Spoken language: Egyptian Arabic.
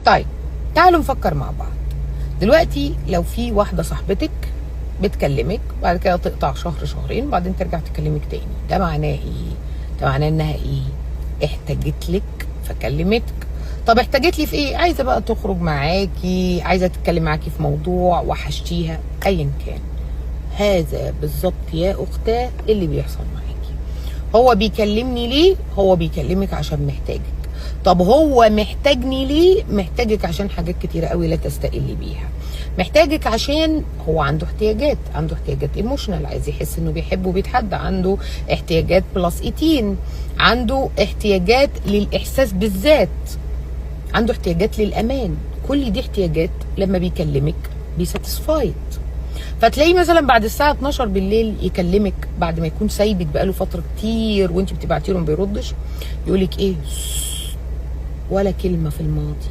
طيب تعالوا نفكر مع بعض دلوقتي. لو في واحدة صاحبتك بتكلمك، بعد كده تقطع شهر شهرين، بعدين ترجع تكلمك تاني، ده معناه ايه؟ ده معناه انها ايه؟ احتاجت لك فكلمتك. طب احتاجت لي في ايه؟ عايزه بقى تخرج معاكي، عايزه تتكلم معاكي في موضوع، وحشتيها، ايا كان. هذا بالظبط يا اختاه اللي بيحصل معاكي. هو بيكلمني ليه؟ هو بيكلمك عشان محتاجك. طب هو محتاجني ليه؟ محتاجك عشان حاجات كتيرة قوي لا تستقلي بيها. محتاجك عشان هو عنده احتياجات، عنده احتياجات emotional، عايز يحس انه بيحب وبيتحب، عنده احتياجات plus 18، عنده احتياجات للاحساس بالذات، عنده احتياجات للامان. كل دي احتياجات لما بيكلمك بي satisfied. فتلاقيه مثلا بعد الساعة 12 بالليل يكلمك، بعد ما يكون سايبك بقاله فترة كتير وانت بتبعتي له ما بيردش، يقولك ايه؟ ولا كلمة في الماضي.